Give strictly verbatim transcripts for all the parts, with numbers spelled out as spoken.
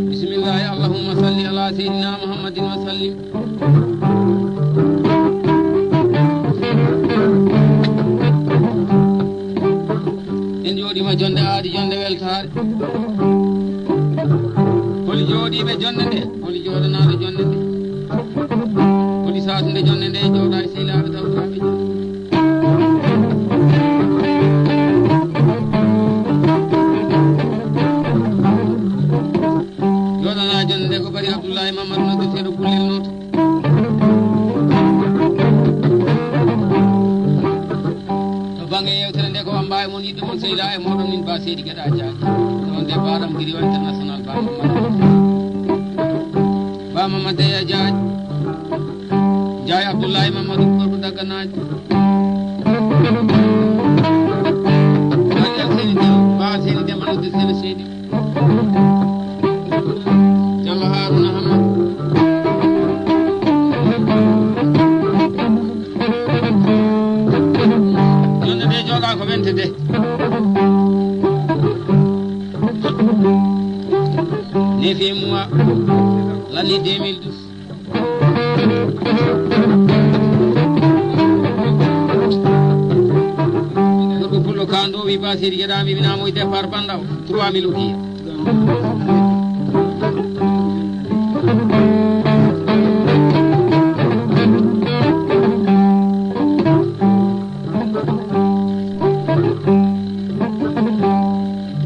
Bismillahi, allahumma salli ala sayyidina Muhammadin wa sallim. En jooɗiima jonde aadi, jonde weltaare. Holi jooɗiiɓe jonde nde? Holi jooɗanaaɗo jonde nde? Holi saatunde jonde nde? Jooɗa e sehilaaɓe tawtoraaɓe jonde. Jooɗanaa jonde nde ko Bari Abdullahi Mamadou, noddirteeɗo Gullel Nooto. To bannge yeewtere nde, ko wamba e mon, yiɗɗo mon, sehilaaɓe mooɗon, min Ba Seydi Geɗa Jaaji. Ɗoon nde Ba Ɗam Giriwa International, Ba Mamad. Ba Mamad Deya Jaaji. Njaay Abdullahi Mamadou, gorko Dagganaaji. Ba Seydi Dem-, Ba Seydi Demba, noddirteeɗo Seydi. Jallo Haruna Hamma. Jonde nde jooɗa ko wente de. Neuf mois, l'année deux mille douze. Gorko pullo ka ndo wi Ba Seydi Geɗa, mi wina mo e départ Bandaw, trois mille ukiya.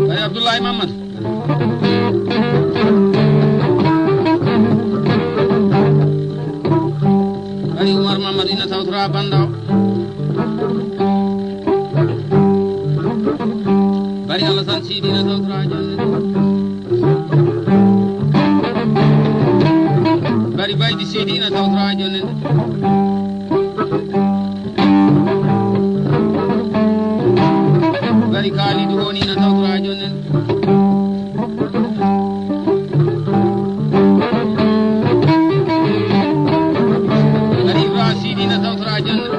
Bari Abdoulaye Mamadou. Bari Oumar Mamadou ina tawtora Banda o. Bari Alassane Siidi ina tawtora jonne. Bari Baydi Siidi ina tawtora jonne. Bari Kaalidu woni na tawtora jonnen. Bari Ibrahima Sidi na tawtora jonnen.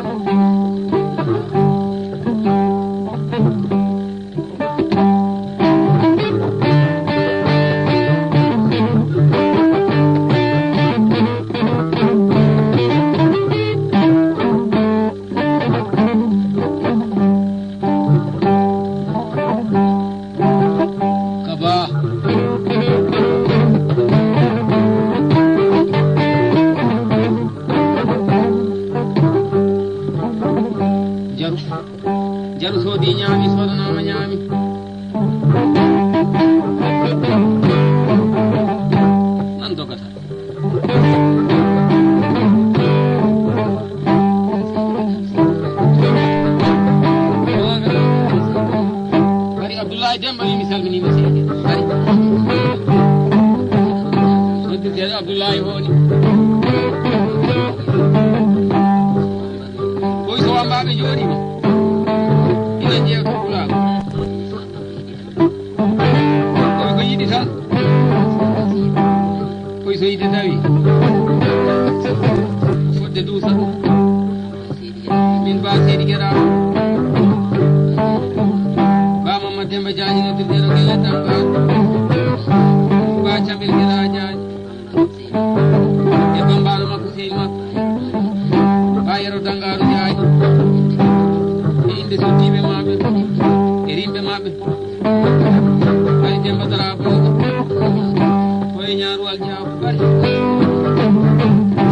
Kaba. Jaru. Jaru soodi ñaami, soodanaama ñaami. Nan dogata. Bari Abdoulaye Demba wi mi salminiima seeɗa. Bari. Noddirteeɗo Abdoulaye woni. Koy so wambaaɓe njooɗiima. Ina njeewta pulaagu. Koy ko yiɗi tan. Koy so yiɗi tawi. Fodde duusa. Min Ba Seydi Geɗa. Ba Mamma Demba Jaaji noddirteeɗo Gelle Tamba. Ba Camel Geɗa Jaaji. E bambaano makko sehil makko. Ba Yero Dangaaru Jaaji. E innde sottiiɓe maɓɓe. E rimɓe maɓɓe. Bari Demba Dara Boobo. Koye Ñaaruwal Jaabu Bari.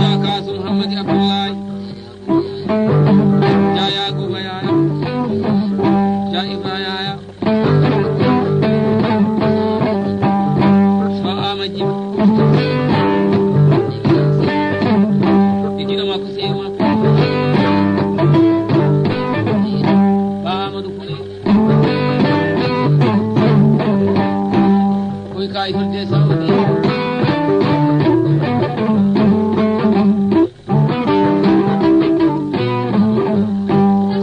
Jaa Kaasum Hammadi Abdullahi. Jaa Yaakuba Yaaya. Jaa Ibra Yaaya. Fa Ama Jim. E giɗo makko seeɗa makko. Fa Amadou Koulé. Koy kay hol de sawdi.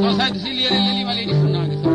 So saytu si liyere leli ma leydi funnaange so.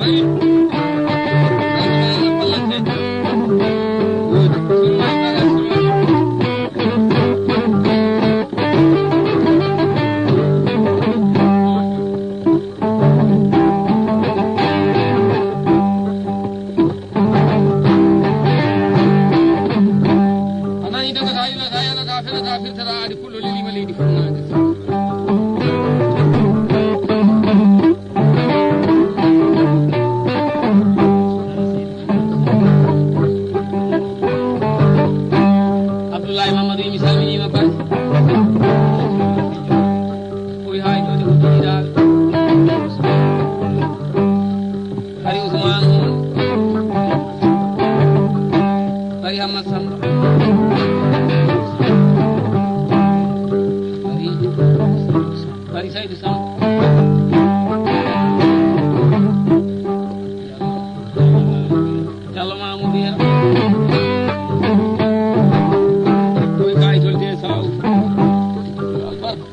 A nani dogata, yulata, yalata, fenata, firtata, adi pullo lelima leydi fof naade. Abdoulaye Mamadou, mi salminiima baasi. Ɓuri haa e ɗo de ko jiɗiɗaaɓe. Hari Ousmane Oumar. Hari Hammat Samba. Hari, Hari Saydou Samba. Diallo Mamoudou Yero. Koy kay tol de saw. Albarka.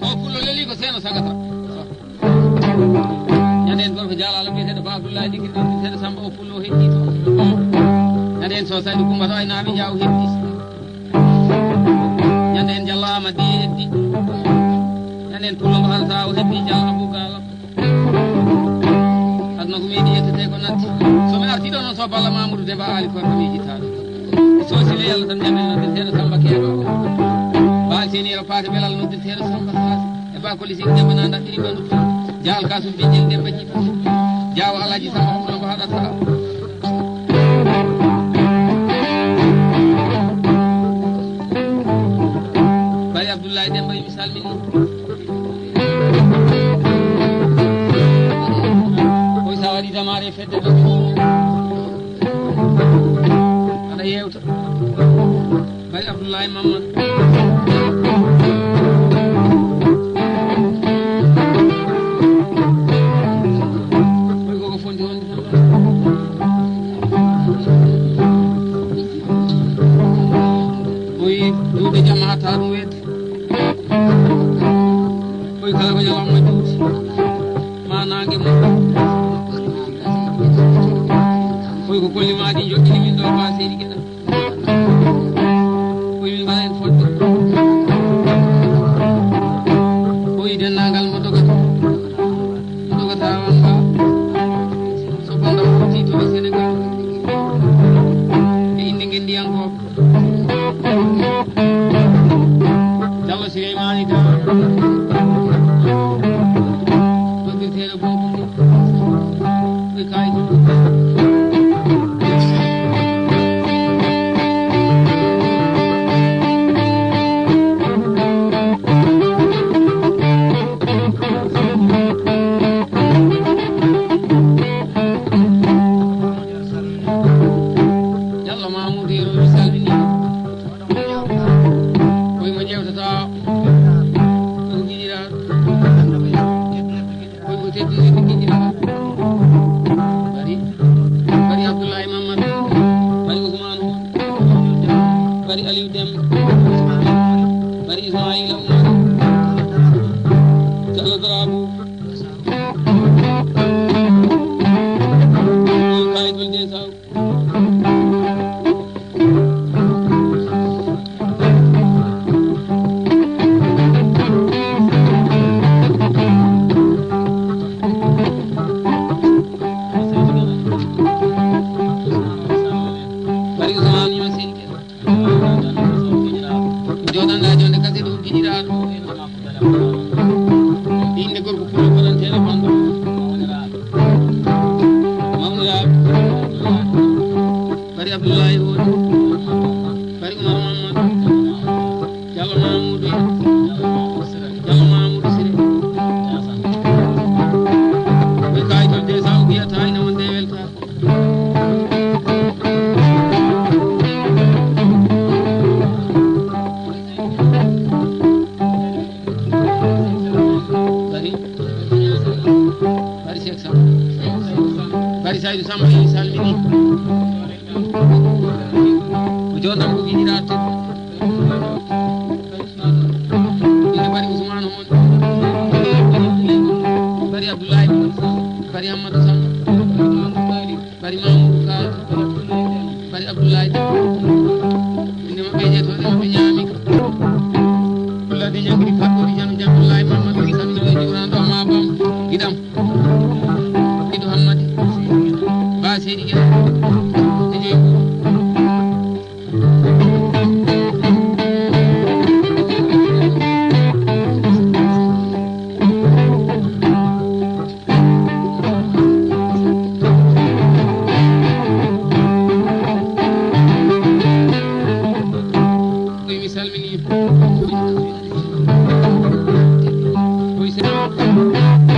O pullo leli ko seeno sagata. Ñande en gorko jaalaalo biyeteeɗo Ba Abdoulaye Dikir, ɗon biyeteeɗo Samba o pullo o heddi to. Ñande en so Saydou Coumba to ay naami jaaw heddi. Ñande en jallaama di heddi. Ñande en pullo mbahan sa o heddi jalla Abou Galo. Aduna ko meeɗi yettetee ko natti. So mi artii ɗo noon so Balla Mamoudou Demba Ali koye ko mi ittaɗo. So sile Yalla tan ñamen noddirteeɗo Samba Keeba. Baal seniiro paate belal noddirteeɗo Samba Saasi. E ba kolisi Demba na daɗɗiri bandu. Jaal kasum bijel Demba jiba. Jaawo Alhaji Samba Abdoulaye Ba haɗata. Bari Abdoulaye Demba mi salmini. Koy sa waɗi damaare fedde ɗo. Aɗa yewta. Bari Abdoulaye Mamadou. Koy koko fondi wonde tan. Koy duuɓe jam hatta ɗum weede. Koy kala ko ñalawma juuti ma nange mum. Koy ko kolli ma ɗi joɗɗini min ɗo ba seydi geɗa. Koy min mbaɗa en fodde. Koy denndaangal mo dogata, mo dogata wanga so bonda foti to Sénégal. E innde ngenndiyankooɓe. Jallo Sileymani Dam. Noddirteeɗo boobu. Ɓe kaayi. Jallo Mamoudou Yero mi salmini. Koye mo ƴeewtata ko giɗiraa. Koye ko teddinirde giɗiraa. Bari, Bari Abdoulaye Mamadou. Bari Ousmane Oumar. Bari Aliou Deme. Bari Ismaïla Oumar. Diallo Darabou. Koye kayitol de saw. Bari Ousmane yo seydi. Jooɗanɗaa jonde kasi ɗum giɗiraaɗo. Innde gorko pullo koɗanteeɗo banndo. Mawniraaɓe. Bari Abdoulaye Woni. Bari Oumar Mamadou. Diallo Mamoudou. Diallo Mamoudou Siré. Ɓe kayitol de sa o wiyata ina wonde welta. Bari. Bari Cheikh Samba. Bari Saydou Samba. Jondam ko giɗiraade. Ina bari Usmaan Hoon. Bari Abdullahi Hoon. Bari Ammadu Samba. Bari Mamoudou Ka. Bari Abdoulaye Dia. Inde maɓɓe jeeto, inde maɓɓe ñaami. Abdoulaye Dia ñaami kaɓɓori jam, jam Abdoulaye Mamadou Samba, juurano ɗo ma bam. Giɗam. Ido Hammadi. Ba Seydi Gueye. E joyi. Koy mi salmini. Koy se-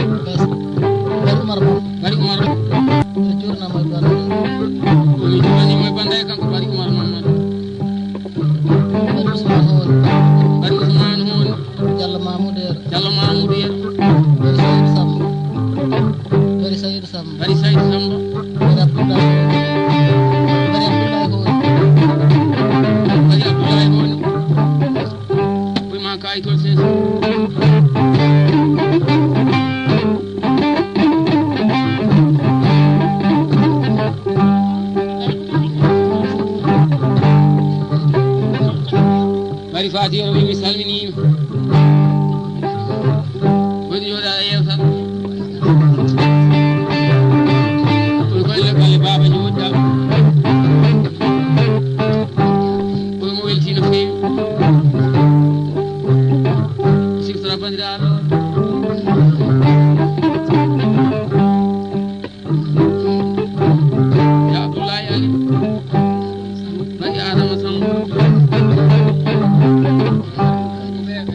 Bari Umar. Bari Umar. Ko mi juurani mo e bannda e kanko Bari Umar Mamadou. Bari Usmaan Hoon. Bari Usmaan Hoon. Jallo Mamoudou Yero. Jallo Mamoudou Yero. Bari Saydou Samba. Bari Saydou Samba. Bari Saydou Samba. Bari Abdoulaye. Bari Abdoulaye Hoon. Bari Abdoulaye Hoon. Koy ma kaay toon seeɗa. Bari Faty Yero wi mi salminiima. Woni jooɗa e yewta. Kono koye le balle baaba jooɗa. Kono mo welti no feewi. Siftora banndiraaɗo. Ya Abdoulaye Ali. Bari Adama Samb.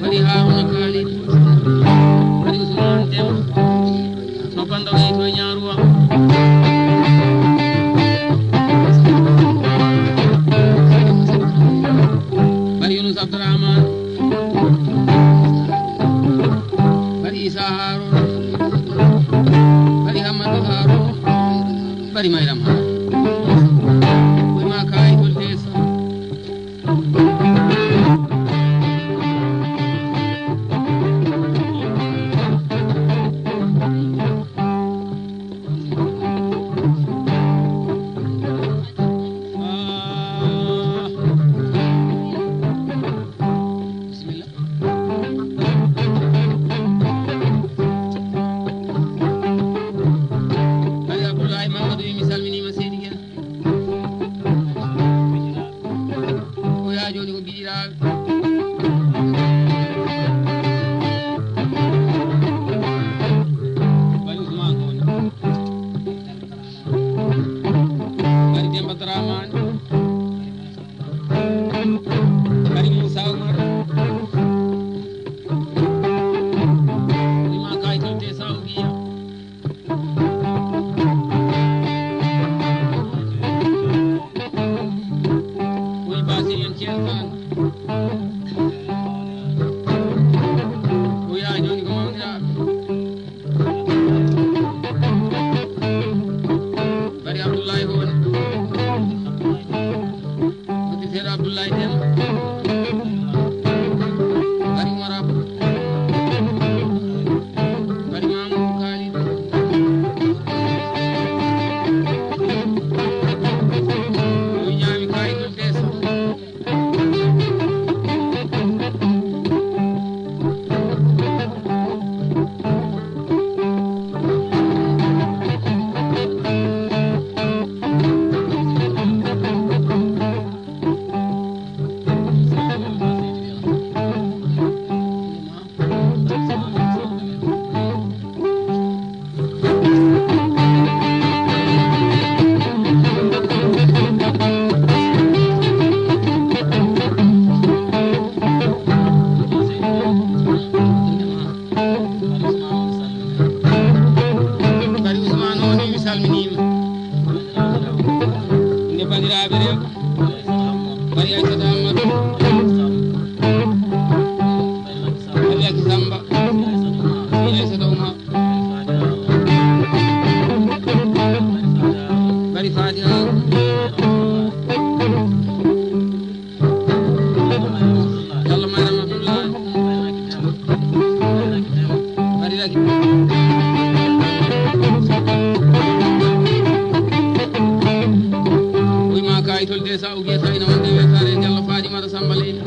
Bari Haruna Khalid. Bari Ousmane Dem. Sopanɗo woni to Ñaaruwa. Bari Yunus Abdourahmane. Bari Isa Harun. Bari Hamadu Harun. Bari Mayram Harun. Bari ma kaay tol tesa. Bisimilla. Bari Abdoulaye Mamadou wi mi salminiima. Bari Usmaan, on mi salminiima. Inde banndiraaɓe rewɓe. Bari Aysata Ammadu. Bari Laki Samba. Bari Aysata Umar. Bari Fatiha. Yalla may Ramatoulaye. Bari Laki. Wi ma kayitol de sa ugi sa ina wonde wetare Jallo Fadimata Samba Leydi.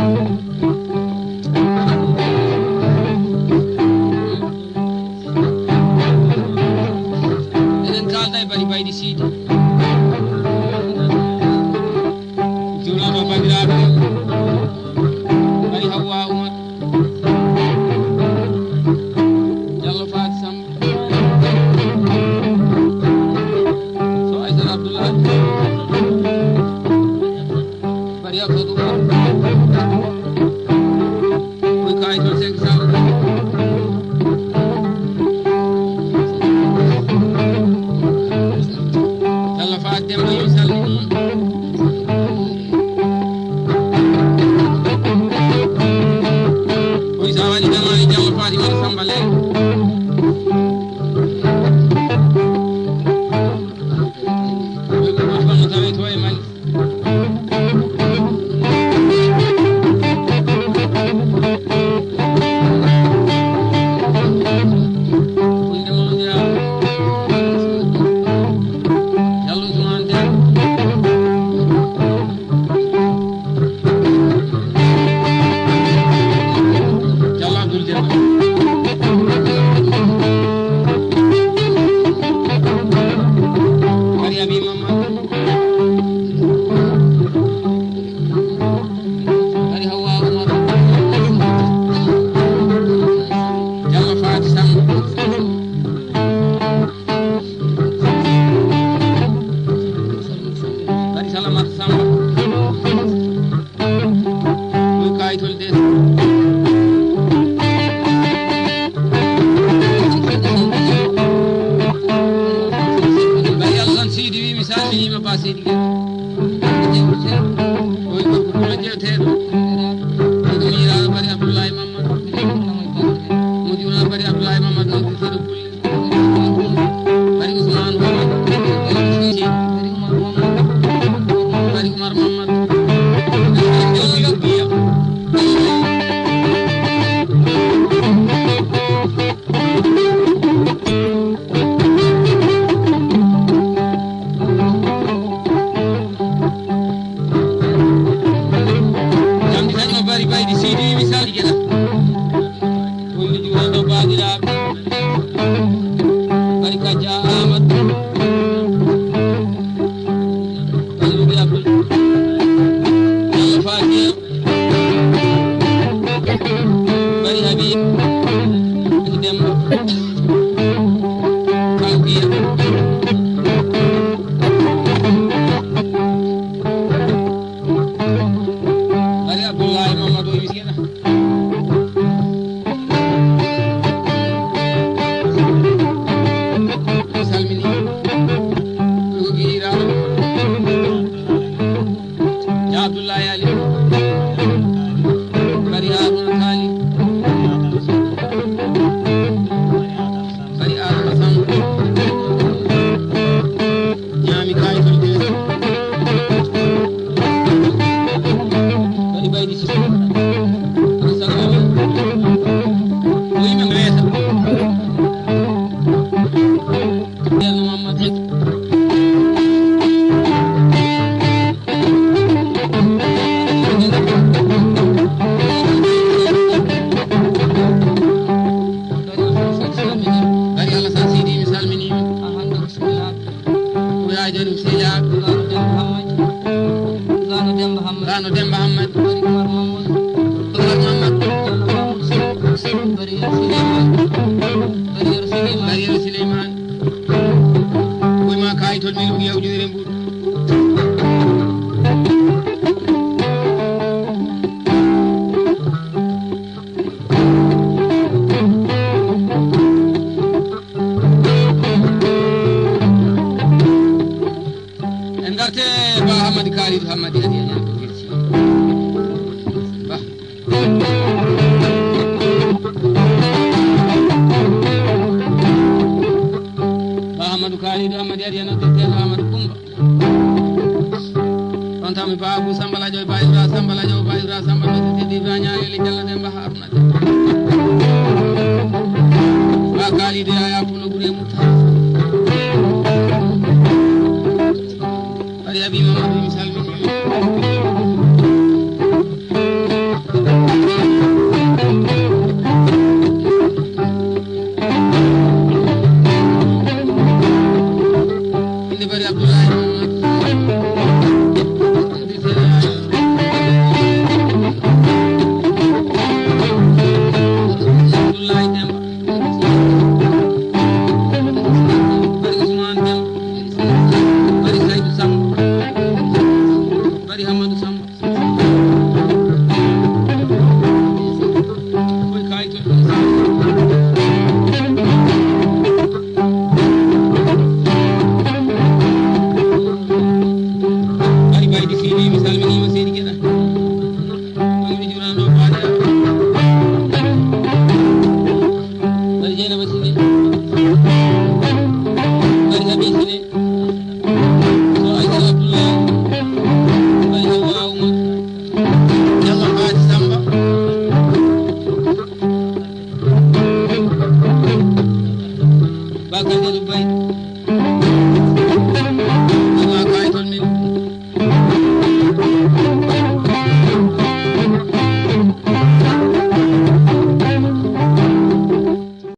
Eɗen kaalda e Bari Baydi Siidi. Juulano banndiraaɓe. Bari Hawwa Umar. Jallo Faati Samba. So Aysata Abdullahi. Bari Abdou Duba. Koy kayitol cinq cents. Yalla Faati Demba yo salmini. Koy sa waɗi tan waɗi Jallo Fatimata Samba Leydi. Koy ko ma fanno tawi to e Mali. Bari Hawwa Umar. Jallo Faati Samba. Bari Salamata Samba. Ɗum kayitol de. Bari Allah tan Sidi wi mi salminiima ba Sidi Gueye. Oy gorko pullo jeeteeɗo. Ko ɗum yiraaɗo Bari Abdoulaye Mamadou. Mo juulaa Bari Abdoulaye Mamadou, o ɓiɗɗo pullo. Bari Ousmane Mamadou. Bari Oumar Mamadou. Bari Oumar Mamadou. Jamdi tan no Bari Baydi Sidi misali gela. Wonde juulano baabiraaɓe. Bari Kajja Amadou. Bari Rubi Abdul. Yalla Fatiya. Bari Habib. Bari Demba. Fatiya. Bari Abdoulaye Mamadou Misira. Salmini. Ko giira. Ya Abdoulaye Ali. Bari Haruna Kali. Bari Adama Samb. Ñaami kayitol de. Bari Baydi Sisi. Salama. Ko yimɓe weeta. Ceerno Mamadou. Bari Alassane Sidi, mi salminiima. Ko yaa joni mi sehilaaɓe. Gano Demba Hammadi. Gano Demba Hammadi. Bari Umar Mamadou. Umar Mamadou. Bari Yero Souleymane. Bari Yero Souleymane. Bari Yero Souleymane. Koye ma kayitol mi lugi yawjudere mbuɗo. Alidu Amadi Ariya noddirteeɗo Amadou Kumba. On tawmi Ba Abou Samba Lajo, Ba Ibra Samba Lajo, Ba Ibra Samba noddirteeɗo Ibra Ñaali Eli Jallo Demba Haruna.